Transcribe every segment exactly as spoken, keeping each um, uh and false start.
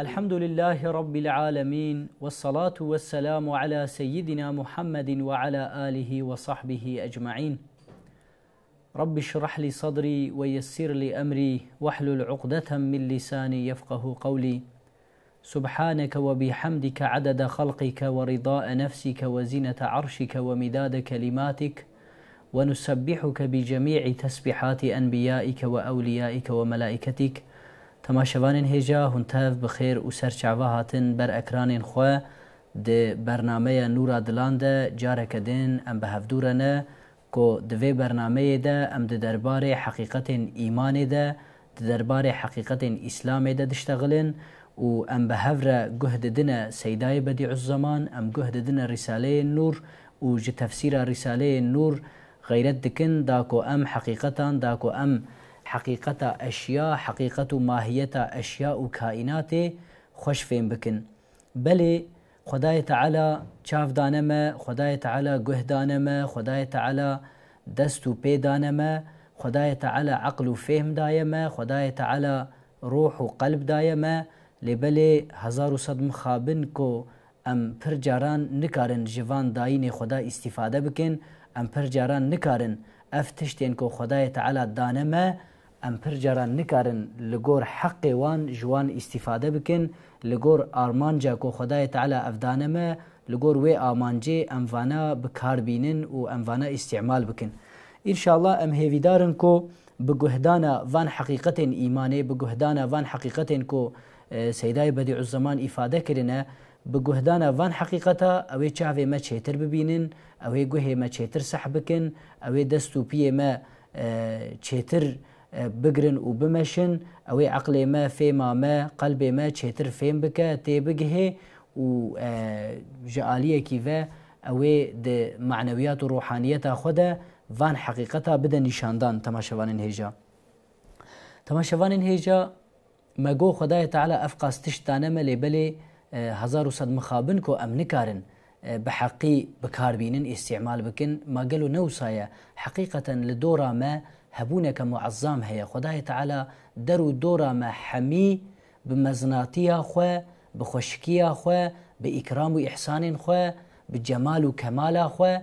الحمد لله رب العالمين، والصلاة والسلام على سيدنا محمد وعلى آله وصحبه أجمعين. رب اشرح لي صدري ويسر لي أمري واحلل عقدة من لساني يفقه قولي. سبحانك وبحمدك عدد خلقك ورضاء نفسك وزنة عرشك ومداد كلماتك، ونسبحك بجميع تسبيحات أنبيائك وأوليائك وملائكتك. Temaşevanên hêja, hûn tev bi xêr û ser çava hatin ber ekranên xwe. Di bernameya Nûra Dilan de careke din em bi hevdû re ne ku di vê bernameyê de em di derbarê heqîqetên îmanê de, di derbarê heqîqetên Îslamê de diştexilin û em bi hev re guh didine Seydayê Bedîuzzeman, em guh didine Rîsaleyên Nûr û ji tefsîra Rîsaleyên Nûr xeyret dikin, da ku em heqîqetan, da ku em heqîqeta eşya, heqîqet û mahiyeta eşya û kaînatê xweş fêm bikin. Belê, Xwedayê Teala çav dane me, Xwedayê Teala guh dane me, Xwedayê Teala dest û pê dane me, Xwedayê Teala eql û fêhm daye me, Xwedayê Teala ruh û qelb daye me, lê belê hezar û sed mixabin ku em pir caran nikarin ji van dayînê Xweda îstîfade bikin, em pir caran nikarin ev tiştên ku Xwedayê Teala dane me, em pir caran nikarin li gor heqê wan ji wan îstîfade bikin, li gor armanca ku Xwedayê Teala ev dane me, li gor wê amancê em vana bi kar bînin û em vana îstîmal bikin. Înşallah em hêvîdar in ku bi guhdana van heqîqetên îmanê, bi guhdana van heqîqetên ku, e, Seydayê Bedîuzzeman îfade kirine, bi guhdana van heqîqeta ew ê çavê me çêtir bibînin, ew ê guhê me çêtir seh bikin, ew ê dest û piyê me, e, çêtir, e, bigrin û bimeşin, ew ê eqlê me, fêma me, qelbê me çêtir fêm bike, tê bigihê û, e, ji aliyekî ve ew ê di manewiyat û ruhaniyeta xwe de van heqîqeta bide nîşandan temaşevanên hêja. Temaşevanên hêja, me got Xwedayê Teala ev qas tişt dane me, lê belê, e, hezar û sed mixabin ku em nikarin, e, bi heqî bi kar bînin, îstîmal bikin. Ma gelo ne wisa ye? Heqîqeten li dora me hebûneke muezzam heye. Xwedayê Teala der û dora me hemî bi mezinatiya xwe, bi xweşikiya xwe, bi îkram û îhsanên xwe, bi cemal û kemala xwe,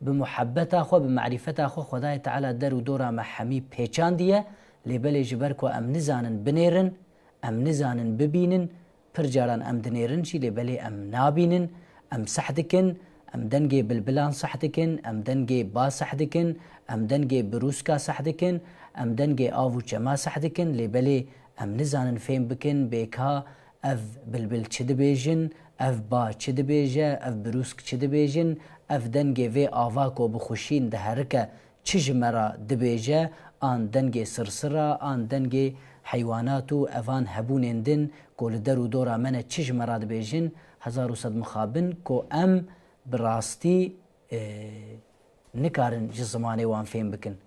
bi muhebbeta xwe, bi marîfeta xwe Xwedayê Teala der û dora me hemî pêçandiye, lê belê ji ber ku em nizanin binêrin, em nizanin bibînin, pir caran em dinêrin jî, lê belê em nabînin, em seh dikin, em dengê bilbilan seh dikin, em dengê ba seh dikin, em dengê birûska seh dikin, em dengê av û çema seh dikin, lê belê em nizanin fêm bikin, bêka ev bilbil çi dibêjin, ev ba çi dibêje, ev birûsk çi dibêjin, ev dengê vê ava ku bi xweşîn diherike çi ji me re dibêje, an dengê sirsira, an dengê heywanat û evan hebûnên din ku li der û dora me ne çi ji me re dibêjin, hezar û sed mixabin ku em bi rastî, e, nikarin ji zimanê wan fêm bikin.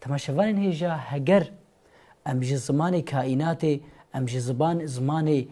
Temaşevanên hêja, heger em ji zimanê kaînatê, em ji ziban, zimanê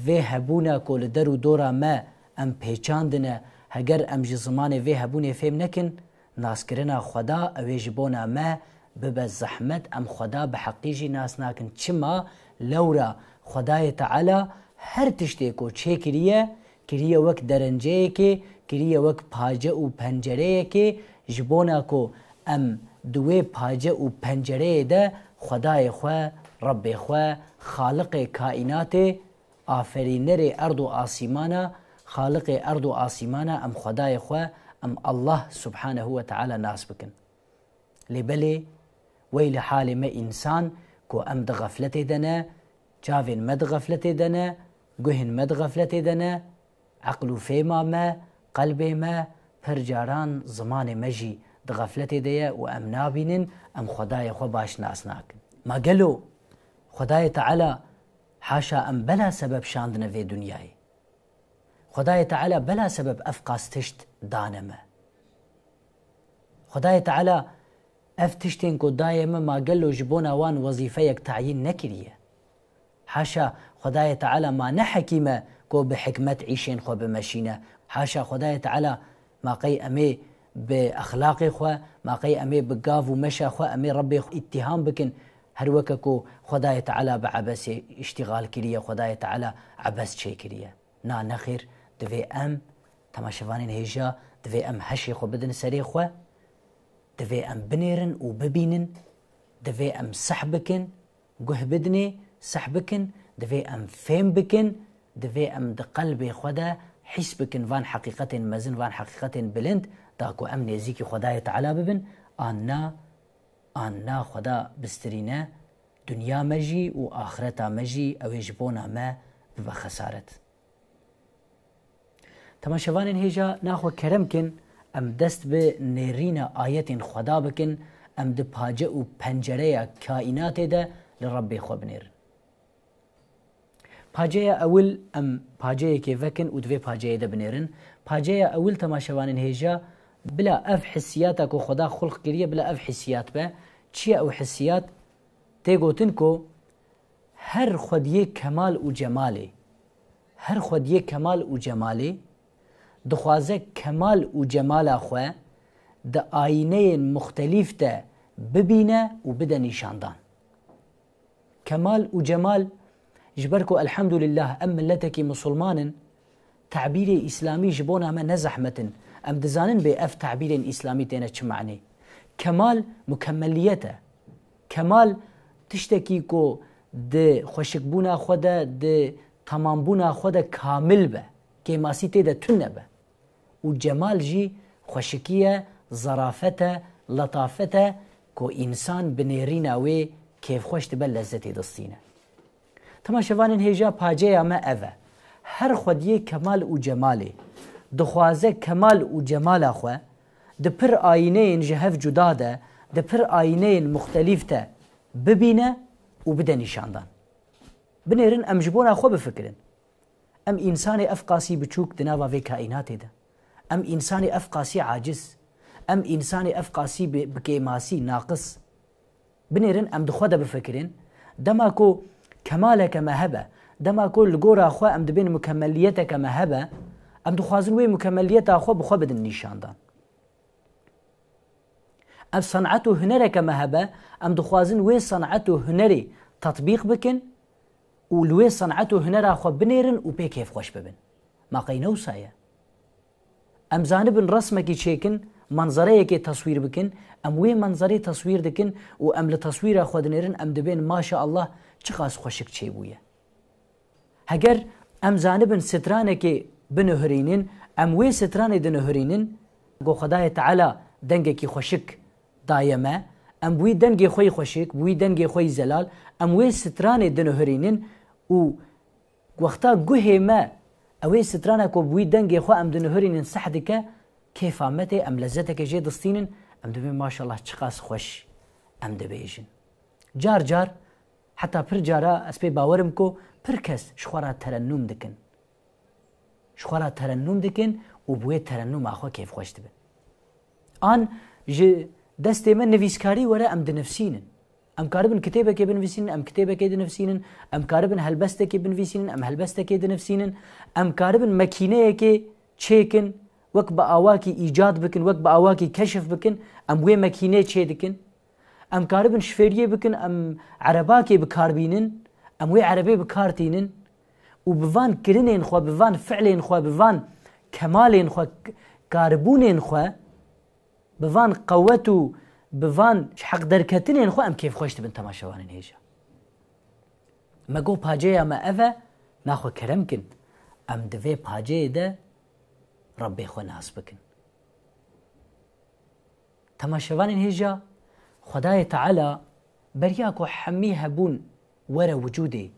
vê hebûna ku li der û dora me em pêçandine, heger em ji zimanê vê hebûnê fêm nekin, naskirina Xweda ew ê ji bona me bibe zehmet, em Xweda bi heqî jî nas nakin. Çima? Lewra Xwedayê Teala her tiştê ku çêkiriye, kiriye wek derenceyekê, kiriye wek pace û pencereyekê, ji bona ku em di wê pace û pencereyê de Xwedayê xwe, Rebbê xwe, Xaliqê kaînatê, aferînerê erd û asîmana, Xaliqê erd û asîmana, em Xwedayê xwe, em Allah Subhanehu ve Teala nas bikin. Lê belê, wey li halê me însan ku em di xefletê de ne, çavên me di xefletê de ne, guhên me di xefletê de ne, eql û fêma me, qelbê me, pir caran zimanê me jî di xefletê de ye û em nabînin, em Xwedayê xwe baş nas nakin. Ma gelo Xwedayê Teala haşa em bela sebeb şandine vê dinyayê? Xwedayê Teala bela sebeb ev qas tişt dane me? Xwedayê Teala ev tiştên ku dayê me, ma gelo ji bona wan wezîfeyek tayîn nekiriye? Haşa Xwedayê Teala ma ne hekîm e ku bi hikmet îşên xwe bimeşîne? Haşa Xwedayê Teala ma qey em ê bi exlaqê xwe, ma qey em ê bi gav û meşa xwe em ê Rebbê xwe îttiham bikin? Her weke ku Xwedayê Teala bi ebesê îştîxal kiriye, Xwedayê Teala ebes çêkiriye. Na nexêr, divê em, temaşevanên hêja, divê em heşê xwe bidin serê xwe, divê em binêrin û bibînin, divê em seh bikin, guh bidinê, seh bikin, divê em fêm bikin, divê em di qelbê xwe de hîs bikin van heqîqetên mezin, van heqîqetên bilind, da ku em nêzîkî Xwedayê Teala bibin, an na, an na Xweda bistirîne, dinya me jî û axireta me jî ew ê ji bona me bibe xesaret. Temaşevanên hêja, naxwe kerem kin, em dest bi nêrîna ayetên Xweda bikin, em di pace û pencereya kaînatê de li Rebbê xwe binêrin. Paceya ewil, em paceyekê vekin û di vê paceyê de binêrin. Paceya ewil, temaşevanên hêja, bila ev hissiyata ku Xweda xulq kiriye, bila ev hissiyat be. Çi ye ew hissiyat? Tê gotin ku her xwediyê kemal û cemalê, her xwediyê kemal û cemalê dixwaze kemal û cemala xwe di ayîneyên muxtelîf de bibîne û bide nîşandan. Kemal û cemal, ji ber ku elhamdulillah em miletekî musulman in, tabîrê îslamî ji bona me ne zehmet in. Em dizanin bê ev tabîrên îslamî têne çi manê. Kemal, mukemmeliyet e. Kemal, tiştekî ku di xweşikbûna xwe de, di temambûna xwe de kamil be, kêmasî tê de tune be. Û cemal jî xweşikî ye, zerafet e, letafet e, ku însan bi nêrîna wê kêfxweş dibe, lezzetê distîne. Temaşevanên hêja, paceya me ev e. Her xwediyê kemal û cemalê dixwaze kemal û cemala xwe di pir ayîneyên ji hev cuda de, di pir ayîneyên muxtelîf de bibîne û bide nîşandan. Binêrin em ji bona xwe bifikirin. Em însanê ev qasî biçûk di nava vê kaînatê de. Em însanê ev qasî aciz. Em însanê ev qasî bi, bi kêmasî, naqis. Binêrin em di xwe de bifikirin. Dema ku kemaleke me hebe, dema ku li gora xwe em dibên mukemmeliyeteke me hebe, em dixwazin wê mukemmeliyeta xwe bi xwe bidin nîşandan. Ev sanat û hunereke me hebe, em dixwazin wê sanat û hunerê tetbîq bikin û li wê sanat û hunera xwe binêrin û pê kêfxweş bibin. Ma qey ne wisa ye? Em zanibin resmekî çêkin, manzereyekê teswîr bikin, em wê manzerê teswîr dikin û em li teswîra xwe dinêrin, em dibên maşa Allah çiqas xweşik çêbûye. Heger em zanibin stranekê binuhirînin, em wê stranê dinuhirînin, ku Xwedayê Teala dengekî xweşik daye me, em bi wî dengê xwe yî xweşik, bi wî dengê xwe yî zelal, em wê stranê dinuhirînin û wexta guhê me, ew ê strana ku bi wî dengê xwe em dinuhirînin seh dike, kêfa me tê, em lezzeteke jê distînin, em dibên maşallah çiqas xweş em dibêjin. Car car, heta pir cara ez pê bawer im ku pir kes ji xwe re terennûm dikin. Ji xwe re terennûm dikin û bi wê terennûma xwe kêfxweş dibin. An ji destê me nivîskarî were em dinivsînin. Em karibin kitêbekê binivîsînin, em kitêbekê dinivsînin. Em karibin helbestekê binivîsînin, em helbestekê dinivsînin. Em karibin mekîneyekê çêkin, wek bi awakî îcad bikin, wek bi awakî keşif bikin, em wê mekînê çê dikin. Em karibin şifêriyê bikin, em erebakê bi kar bînin, em wê erebê bi kar tînin û bi van kirinên xwe, bi van fiilên xwe, bi van kemalên xwe, k-, karibûnên xwe, bi van qewet û bi van ji heq derketinên xwe em kêfxweş dibin temaşevanên hêja. Me got, paceya me ev e, naxwe kerem kin. Em di vê paceyê de Rebbê xwe nas bikin. Temaşevanên hêja, Xwedayê Teala beriya ku hemî hebûn were wicûdê,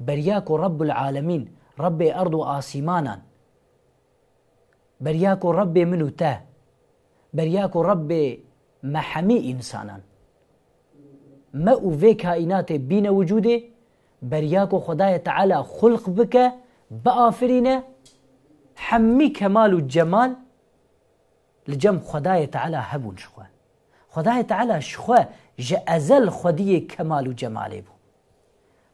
beriya ku Rebbul Alemîn, Rebbê erd û asîmanan, beriya ku Rebbê min û te, beriya ku Rebbê me hemî însanan, me û vê kaînatê bîne wicûdê, beriya ku Xwedayê Teala xulq bike, biafirîne, hemî kemal û cemal li cem Xwedayê Teala hebûn ji xwe. Xwedayê Teala ji xwe ji ezel xwediyê kemal û cemalê bû.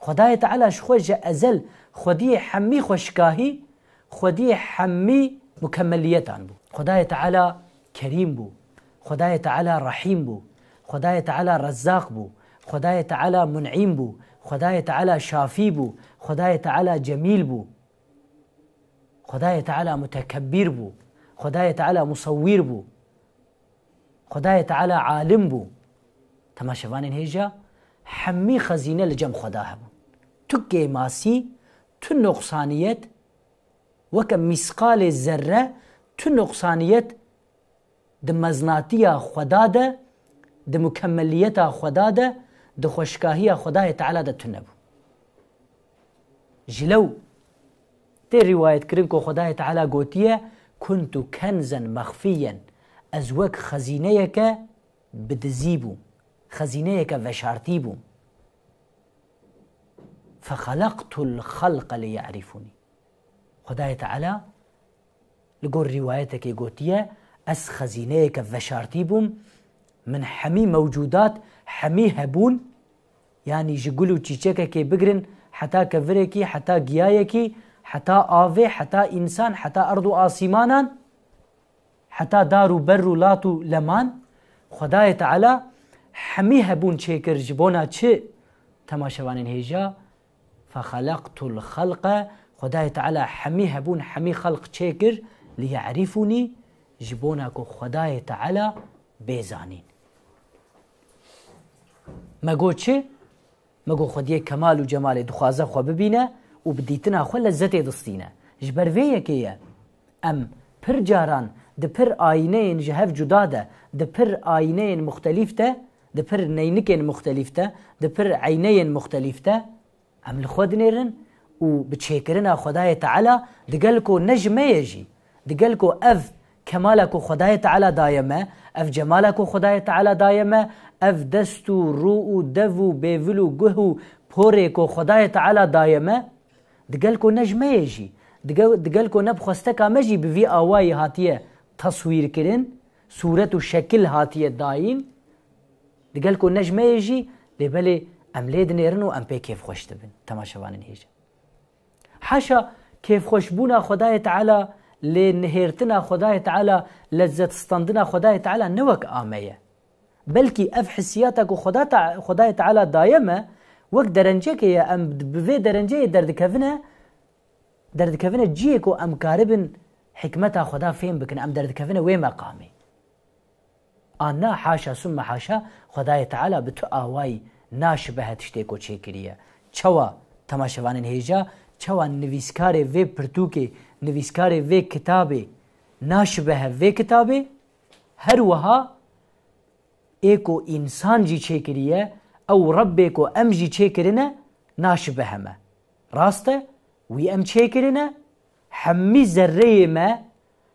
Xwedayê Teala ji xwe ji ezel xwediyê hemî xweşikahî, xwediyê hemî mukemeliyetan bû. Xwedayê Teala Kerîm bû. Xwedayê Teala Rehîm bû. Xwedayê Teala Rezzaq bû. Xwedayê Teala mun'îm bû, Xwedayê Teala şafî bû, Xwedayê Teala cemîl bû, Xwedayê Teala mutekebbîr bû, Xwedayê Teala musewwîr bû, Xwedayê Teala alim bû. Temaşevanên hêja, hemî xezîne li cem Xweda hebûn. Tu kêmasî, tu noqsaniyet, weke mîsqalê zerre, tu noqsaniyet di meznatiya Xweda de, di mukemmeliyeta Xweda de, di xweşkahiya Xwedayê Teala de tune bû. Ji lew tê rîwayetkirin ku Xwedayê Teala gotiye, "Kuntu kenzen mexfiyen." Ez wek xezîneyeke bi dizî bûm, xezîneyeke veşartî bûm. "Fexelaqtul xelqe li ye'rîfûnî." Xwedayê Teala li gor rîwayetekê gotiye, "Ez xezîneyeke veşartî bûm, min hemî mewcûdat, hemî hebûn, yanî ji gul û çîçekekê bigirin, heta kevirekî, heta giyayekî, heta avê, heta însan, heta erd û asîmanan, heta dar û ber û lat û leman, Xwedayê Teala hemî hebûn çêkir ji bona çi?" Temaşevanên hêja, "Fexelaqtul xelqe", Xwedayê Teala hemî hebûn, hemî xelq çêkir, "li ye'rîfûnî", ji bona ku Xwedayê Teala bê zanîn. Me got çi? Me got Xwediyê kemal û cemalê dixwaze xwe bibîne û bi dîtina xwe lezzetê distîne. Ji ber vê yekê ye em pir caran di pir ayîneyên ji hev cuda de, di pir ayîneyên muxtelîf de, di pir neynikên muxtelîf de, di pir eyneyên muxtelîf de, em li xwe dinêrin û bi çêkirina Xwedayê Teala, digel ku ne ji me ye jî, digel ku ev kemala ku Xwedayê Teala daye me, ev cemala ku Xwedayê Teala daye me, ev dest û rû û dev û bêvil û guh û porê ku Xwedayê Teala daye me, digel ku ne ji me ye jî, digel, digel ku ne bi xwesteka me jî bi vî awayî hatiye teswîrkirin, sûret û şekil hatiye dayîn, digel ku ne ji me ye jî, lê belê em lê dinêrin û em pê kêfxweş dibin, temaşevanên hêja. Haşa kêfxweşbûna Xwedayê Teala, lê nihêrtina Xwedayê Teala, lezzet standina Xwedayê Teala ne wek a me ye. Belkî ev hissiyata ku Xweda Te-, Xwedayê Teala daye me, wek derencekê ye, em bi vê derenceyê derdikevine, derdikevine cihê ku em karibin hikmeta Xweda fêm bikin, em derdikevine wê meqamê. Anna haşa summe haşa, Xwedayê Teala bi tu awayî naşibehe tiştê ku çêkiriye. Çawa, temaşevanên hêja, çawa nivîskarê vê pirtûkê, nivîskarê vê kitabê naşibehe vê kitabê, her wiha ê ku însan jî çêkiriye, ew Rebbê ku em jî çêkirine, naşibehe me. Rast e, wî em çêkirine, hemî zerreyê me,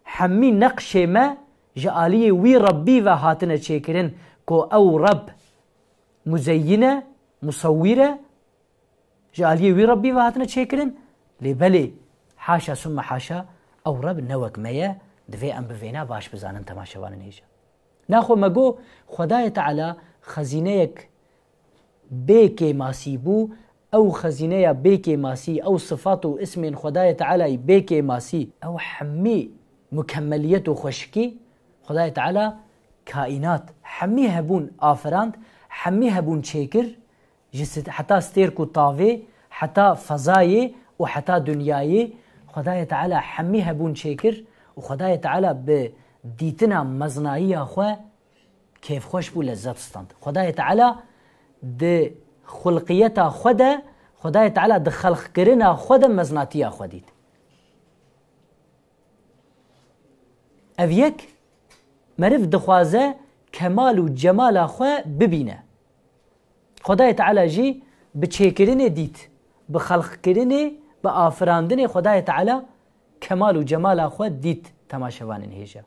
hemî neqşê me ji aliyê wî Rebbî ve hatine çêkirin ku ew Reb muzeyyin e, musewwîr e, ji aliyê wî Rebbî ve hatine çêkirin. Lê belê, haşa summe haşa, ew Reb ne wek me ye, divê em bi vêna baş bizanin, temaşevanên hêja. Naxwe me got, Xwedayê Teala xezîneyek bê kêmasî bû, ew xezîneya bê kêmasî, ew sifat û ismên Xwedayê Tealayî bê kêmasî, ew hemî mukemmeliyet û xweşikî, Xwedayê Teala kaînat, hemî hebûn afirand, hemî hebûn çêkir, ji sit-, heta stêrk û tavê, heta fezayê û heta dinyayê, Xwedayê Teala hemî hebûn çêkir û Xwedayê Teala bi dîtina meznayiya xwe kêfxweş bû, lezzet stand. Xwedayê Teala di xulqiyeta xwe de, Xwedayê Teala di xelqkirina xwe de meznatiya xwe dît. Ev yek, meriv dixwaze kemal û cemala xwe bibîne. Xwedayê Teala jî bi çêkirinê dît, bi xelqkirinê, bi afirandinê Xwedayê Teala kemal û cemala xwe dît, temaşevanên hêja.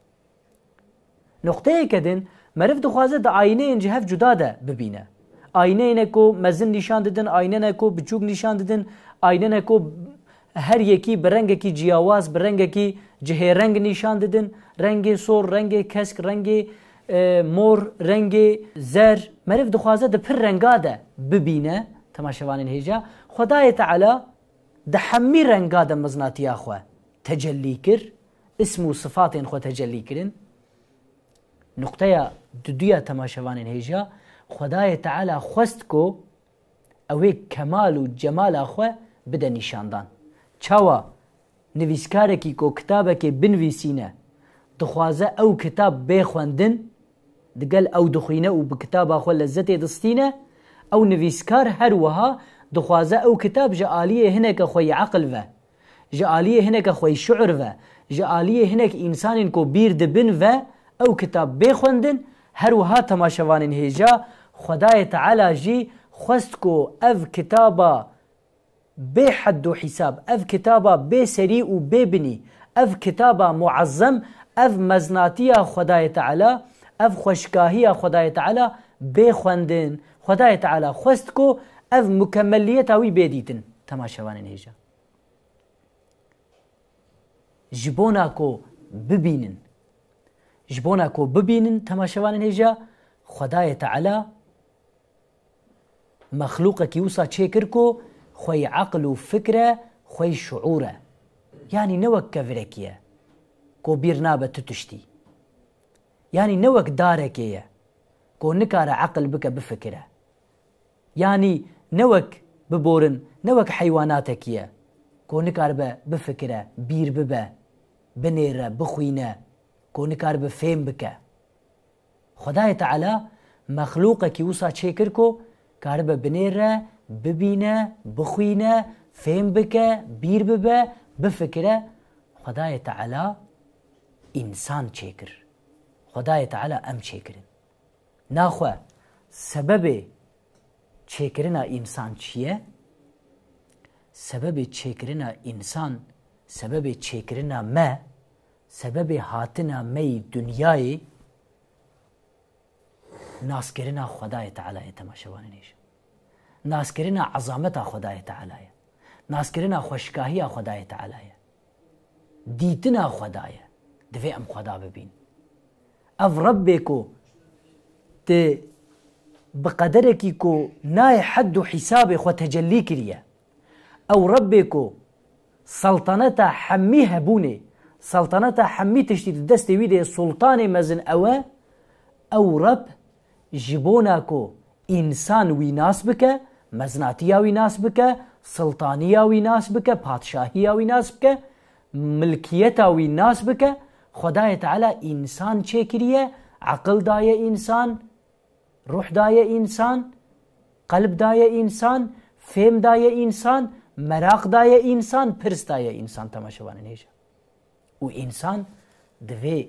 Noqteyeke din, meriv dixwaze di ayîneyên ji hev cuda de bibîne. Ayîneyne ku mezin nîşan didin, ayînene ku biçûk nîşan didin, ayînene ku her yekî bi rengekî ciyawaz, bi rengekî cihêreng nîşan didin. Rengê sor, rengê kesk, rengê, e, mor, rengê zer. Meriv dixwaze di pir renga de bibîne, temaşevanên hêja. Xwedayê Teala di hemî renga de miznatiya xwe tecellî kir, ism û sifatên xwe tecellî kirin. Nuqteya duduya temaşevanên hêja, Xwedayê Teala xwest ku ew ê kemal û cemala xwe bide nîşandan. Çawa nivîskarekî ku kitabekê binivîsîne, dixwaze ew kitab bê xwendin, digel ew dixwîne û bi kitaba xwe lezzetê distîne, ew nivîskar her wiha dixwaze ew kitab ji aliyê hineke xweyî eqil ve, ji aliyê hineke xweyî şuur ve, ji aliyê hinek însanên ku bîr dibin ve ew kitab bê xwendin, her wiha temaşevanên hêja, Xwedayê Teala jî xwest ku ev kitaba bê hed û hîsab, ev kitaba bê serî û bê binî, ev kitaba muezzem, ev meznatiya Xwedayê Teala, ev xweşkahiya Xwedayê Teala bê xwendin. Xwedayê Teala xwest ku ev mukemeliyeta wî bê dîtin. Temaşevanên hêja. Ji bona ku bibînin. Ji bona ku bibînin, temaşevanên hêja, Xwedayê Teala mexlûqekî wisa çêkir ku xweyî eql û fikr e, xweyî şuûr e. Yanî ne wek kevirekî ye, ku bîr nabe tu tiştî. Yanî ne wek darekê ye, ku nikare eql bike, bifikire. Yanî ne wek biborin, ne wek heywanateke ye, ku nikaribe bifikire, bîr bibe, binêre, bixwîne, ku nikaribe fêm bike. Xwedayê Teala mexlûqekî wisa çêkir ku karibe binêre, bibîne, bixwîne, fêm bike, bîr bibe, bifikire. Xwedayê Teala însan çêkir. Xwedayê Teala em çêkirin. Naxwe sebebê çêkirina însan çi ye? Sebebê çêkirina însan, sebebê çêkirina me, sebebê hatina me yî dinyayê naskirina Xwedayê Teala ye, temaşevanên hêja. Naskirina ezameta Xwedayê Teala ye. Naskirina xweşkahiya Xwedayê Teala ye. Dîtina Xweda ye. Divê em Xweda bibîn. Ev Rebbê ku tu bi qederekî ku nayê hed û hîsabê xwe tecellî kiriye. Ew Rebbê ku seltaneta hemî hebûnê, seltaneta hemî tiştî di destê wî de ye, sultanê mezin ew e, ew Reb ji bona ku însan wî nas bike, meznatiya wî nas bike, siltaniya wî nas bike, padşahiya wî nas bike, milkiyeta wî nas bike, Xwedayê Teala însan çêkiriye, eqil daye însan, ruh daye însan, qelb daye însan, fêm daye însan, meraq daye însan, pirs daye însan, temaşevanên hêja. Û însan divê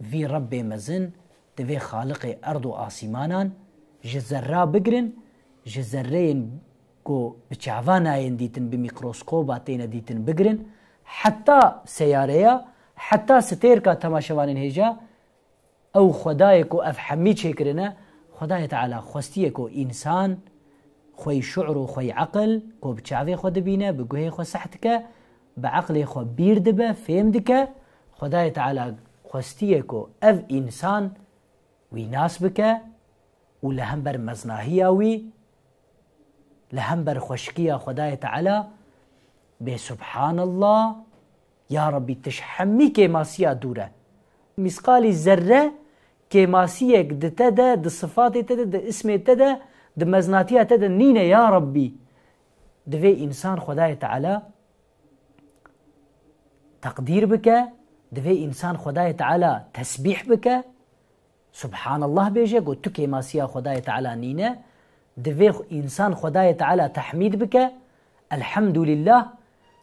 vî Rebbê mezin, divê Xaliqê erd û asîmanan ji zerra bigirin, ji zerreyên ku bi çava nayên dîtin, bi mîkroskoba têne dîtin bigirin, heta seyareya, heta stêrka, temaşevanên hêja, ew Xwedayê ku ev hemî çêkirine, Xwedayê Teala xwestiye ku însan xweyî şuur û xweyî eqil, ku bi çavê xwe dibîne, bi guhê xwe seh dike, bi eqlê xwe bîr dibe, fêm dike. Xwedayê Teala xwestiye ku ev însan wî nas bike û li hember meznahiya wî, li hember xweşkiya Xwedayê Teala bê, Subhanallah, ya Rabbî, tu ji hemî kêmasiya dûr e. Mîsqalî zerre kêmasiyek di te de, di sifatê te de, di ismê te de, di meznatiya te de nîne, ya Rabbî. Divê însan Xwedayê Teala teqdîr bike, divê însan Xwedayê Teala tesbîh bike, Subhanallah bêje, ku tu kêmasiya Xwedayê Teala nîne, divê xu-, însan Xwedayê Teala tehmîd bike, Elhamdulillah,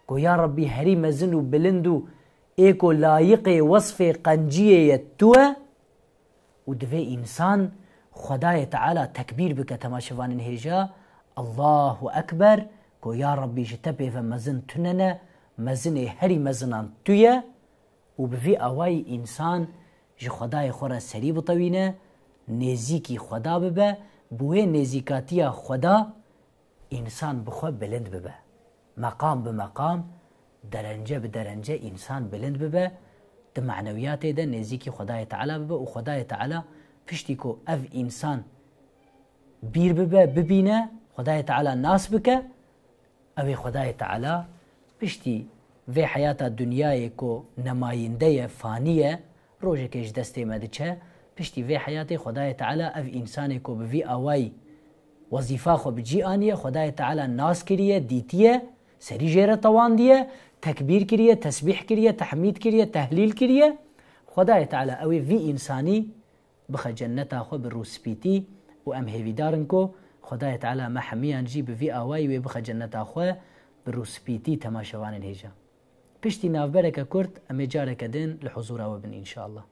ku ya Rabbî herî mezin û bilind û ê ku layiqê wesfê qenciyê ye tu e, û divê însan Xwedayê Teala tekbîr bike, temaşevanên hêja, Allahu Ekber, ku ya Rabbî ji te pê ve mezin tune ne, mezinê herî mezinan tu ye. Û bi vî awayî însan ji Xwedayê xwe re serî bitewîne, nêzîkî Xweda bibe, bi wê nêzîkatiya Xweda însan bi xwe bilind bibe. Meqam bi meqam, derence bi derence însan bilind bibe, di manewiyatê de nêzîkî Xwedayê Teala bibe û Xwedayê Teala piştî ku ev însan bîr bibe, bibîne, Xwedayê Teala nas bike, ew ê Xwedayê Teala piştî vê heyata dinyayê ku nemayînde ye, fanî ye, rojekê ji destê me diçe, Piştî vê heyatê Xwedayê Teala ev însanê ku bi vî awayî wezîfa xwe bi cî aniye, Xwedayê Teala nas kiriye, dîtiye, serî jê re tewandiye, tekbîr kiriye, tesbîh kiriye, tehmîd kiriye, tehlîl kiriye. Xwedayê Teala ew ê vî însanî bixe cenneta xwe bi rûspîtî û em hêvîdar in ku Xwedayê Teala me hemiyan jî bi vî awayî wê bixe cenneta xwe bi rûspîtî temaşevanên hêja. Piştî navbereke kurt em ê careke din li huzûra we bin înşallah.